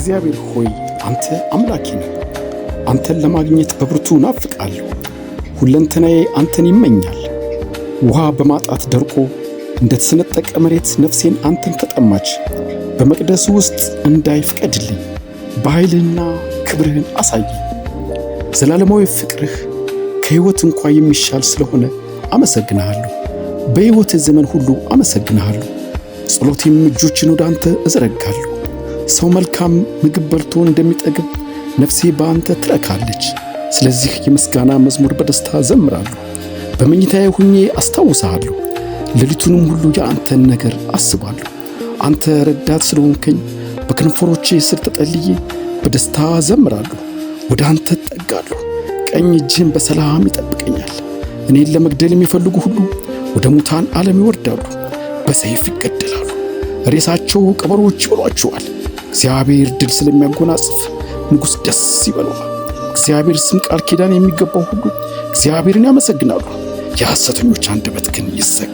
እግዚአብሔር ሆይ፣ አንተ አምላኬ ነህ። አንተን ለማግኘት በብርቱ ናፍቃለሁ። ሁለንተናዬ አንተን ይመኛል። ውሃ በማጣት ደርቆ እንደ ተሰነጠቀ መሬት ነፍሴን አንተን ተጠማች። በመቅደስ ውስጥ እንዳይ ፍቀድልኝ፣ በኃይልህና ክብርህን አሳየኝ። ዘላለማዊ ፍቅርህ ከሕይወት እንኳ የሚሻል ስለሆነ አመሰግንሃለሁ። በሕይወትህ ዘመን ሁሉ አመሰግንሃለሁ። ጸሎቴም እጆችን ወደ አንተ እዘረጋለሁ። ሰው መልካም ምግብ በልቶ እንደሚጠግብ ነፍሴ በአንተ ትረካለች። ስለዚህ የምስጋና መዝሙር በደስታ ዘምራለሁ። በመኝታዬ ሁኜ አስታውስሃለሁ። ሌሊቱንም ሁሉ የአንተን ነገር አስባለሁ። አንተ ረዳት ስለሆንከኝ በከንፈሮቼ ስር ተጠልዬ በደስታ ዘምራለሁ። ወደ አንተ እጠጋለሁ፣ ቀኝ እጅህን በሰላም ይጠብቀኛል። እኔን ለመግደል የሚፈልጉ ሁሉ ወደ ሙታን ዓለም ይወርዳሉ፣ በሰይፍ ይገደላሉ። ሬሳቸው ቀበሮች ይበሏቸዋል። እግዚአብሔር ድል ስለሚያጎናጽፍ ንጉሥ ደስ ይበለዋል። እግዚአብሔር ስም ቃል ኪዳን የሚገባው ሁሉ እግዚአብሔርን ያመሰግናሉ። የሐሰተኞች አንደበት ግን ይዘጋል።